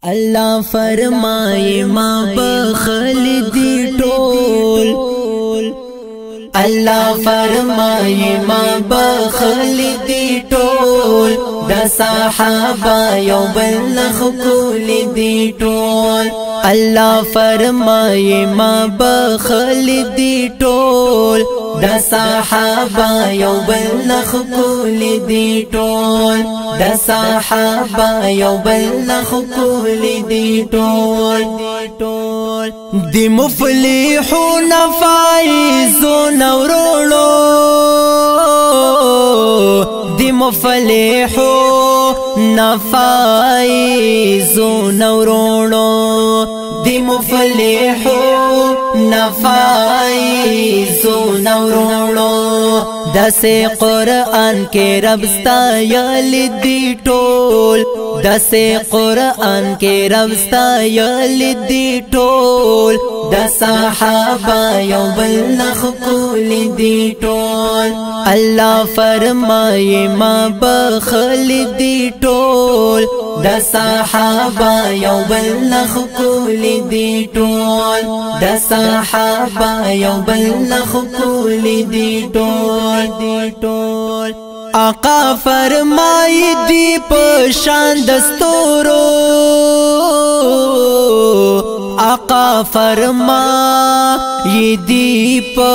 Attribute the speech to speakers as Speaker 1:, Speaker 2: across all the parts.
Speaker 1: الله فرمائے ما بخل دی ټول، الله فرمائے ما بخل دی ټول، د صحابه یو بل خکول دی ټول۔ الله فرمائے ما بخل دی ټول، د صحابه یو بل خکول دی ټول، د صحابه یو بل خکول دی ټول۔ دی مفلحون فائزون ورولو، دی مفلحون فائزون ورولو، دی مفلحون فائزون ورولو۔ دسه قرآن کې رب ستایل دی ټول، دسه قرآن کې رب ستایل دی ټول، د صحابه یو بل خکول دی ټول۔ الله فرمایي ما بخل دی ټول، د صحابه یو بل خکول دی ټول، د صحابه یو بل خکول دی ټول۔ آقا فرمای دی په شان دستورو، آقا فرمای دی په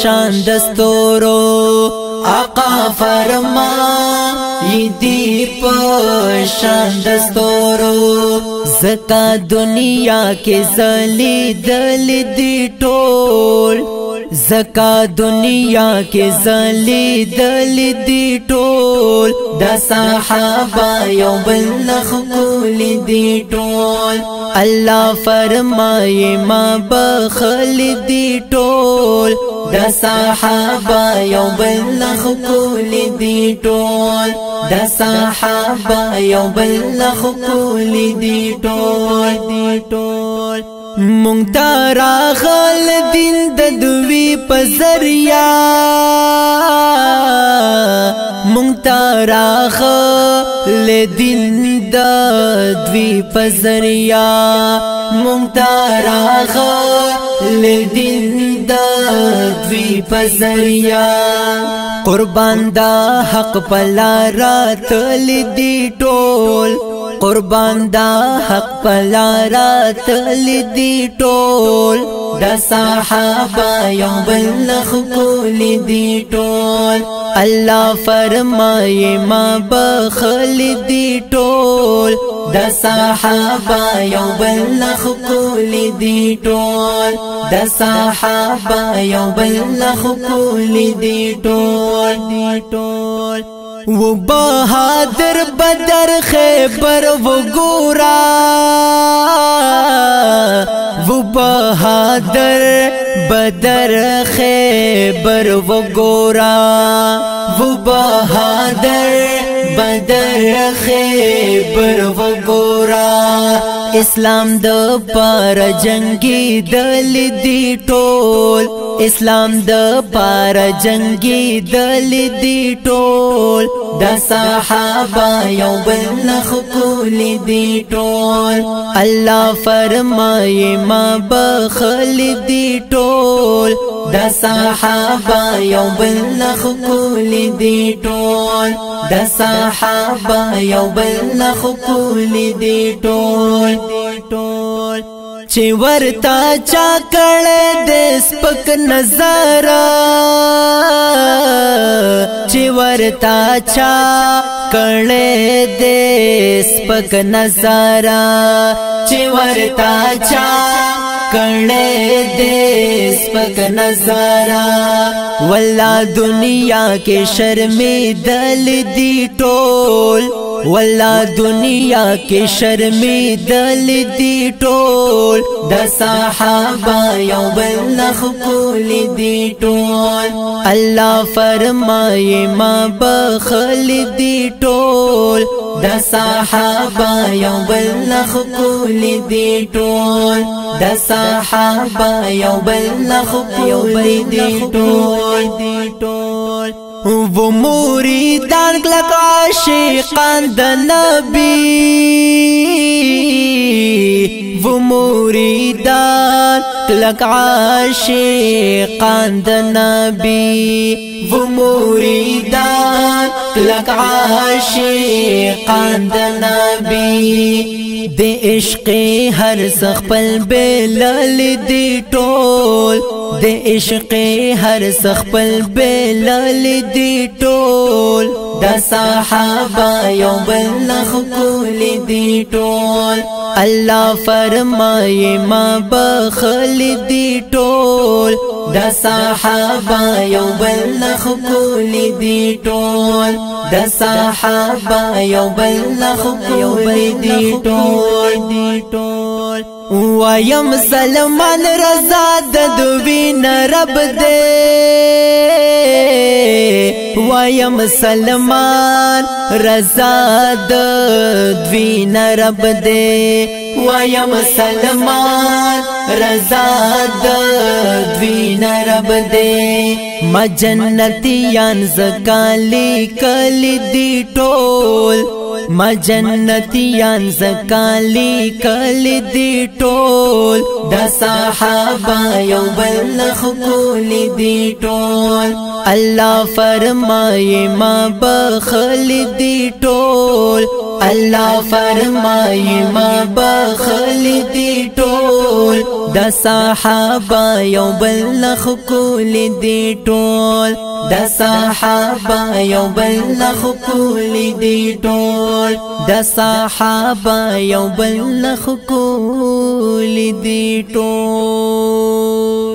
Speaker 1: شان دستورو، آقا فرمای دی په شان دستورو۔ زکا دنیا کې زلی دل دی ټول، زکا دنیا کې زلی دل دی ټول، د صحابه یو بل خکول دی ټول۔ الله فرمایي ما بخل دی ټول، د صحابه یو بل خکول دی ټول، د صحابه یو بل خکول دی ټول۔ مونږ ته راغل دین د دوی په ذریعہ، مونږ ته راغل دین د دوی په ذریعہ، مونږ ته راغل دین د دوی په ذریعہ۔ قربان دا حق پلارات دی ټول، قربان دا حق پلارات دی ټول، د صحابه یو بل خکول دی ټول۔ الله فرمایي ما بخل دی ټول، د صحابه یو بل خکول دی ټول، د صحابه یو بل خکول دی ټول۔ و بہادر بدر خیبر وګورا، و بہادر بدر خیبر وګورا، و بہادر بدر خیبر وګورا۔ اسلام د پار جنگي دل دی ټول، اسلام د پار جنگي دل دی ټول، د صحابه یو بل خکول دی ټول۔ الله فرمایي ما بخل دی ټول، د صحابه یو بل خکول دی ټول، د صحابه یو بل خکول دی ټول۔ چې ورتا چا کړه د سپک نظر، چې ورتا چا کړه د سپک نظر، چې ورتا چا کړه د سپک نظر۔ ولا دنیا کې شرمې دل دی ټول، ولا دنیا کې شرمې دل دی ټول، د صحابه یو بل خکول دی ټول۔ الله فرمایي ما بخل دی ټول، د صحابه یو بل خکول دی ټول، د صحابه یو بل خکول دی ټول۔ و مریدان کلک عاشقان د نبی، و مریدان کلک عاشقان د نبی، و مریدان کلک عاشقان د نبی. د عشق هر خپل بلل دی ټول، د عشق هر خپل بلل دی ټول. د صحابه یو بل خکول دی ټول، الله فرمای ما بخل دی ټول. د صحابه یو بل خکول دی ټول، د صحابه یو بل خکول دی ټول دی ټول. وایم سلمان رضا د دوی رب دې، وایم سلمان رضا د دوی رب دې، وایم سلمان رضا د دوی رب دې. ما جنتیان زکالی کلی دی ټول، ما جنتیان زکالی کلی دی ټول. د صحابه یو بل خکول دی ټول، الله فرمای ما بخل دی ټول، الله فرمای ما بخل دی ټول. د صحابه یو بل خکول دی ټول، د صحابه یو بل خکول دی ټول، د صحابه یو بل خکول دی ټول.